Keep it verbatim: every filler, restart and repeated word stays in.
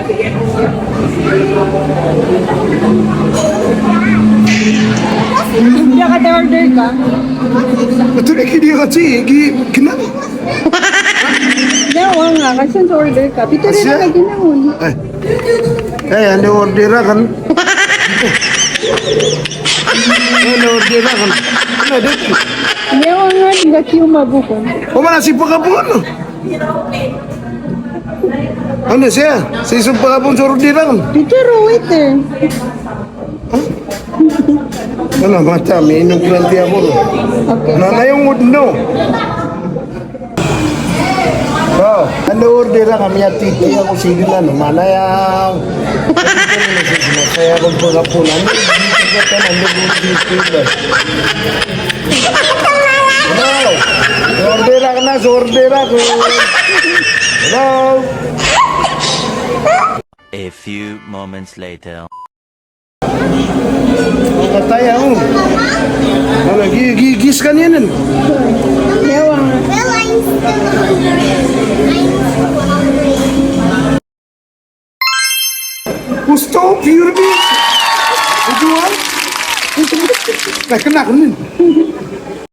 Di ka order ka? Ito na kini ka si, gi, kina. Di, wa nga, kasi sa order ka. Pito rin Asya? Ang naginaon. Ay. Ay, ano order ka? Ano order ka? Ano, dito? Di, wa nga, di ka kiyo mabukon. O, mana si pagkapon? Ano siya? Sa isang pagkapon sa order ka? Pito rin, waiter. Ano, mata, may inom ko lang tiyan ko. Okay. Nanay yung mood, no? Oh, ano order ka? Kami at titi ako, sige na, no? Manayang. Saya ko po na po na. Ano, dito ka na, ano, dito ka na. Hello? Order ako na, order ako. Hello? A few moments later. Kataya, o. Ano, gi-, gi-, gis ka niyan, ano? Yawa. Gusto, pure beef. Ito, ah. Ay, kena ko niyan.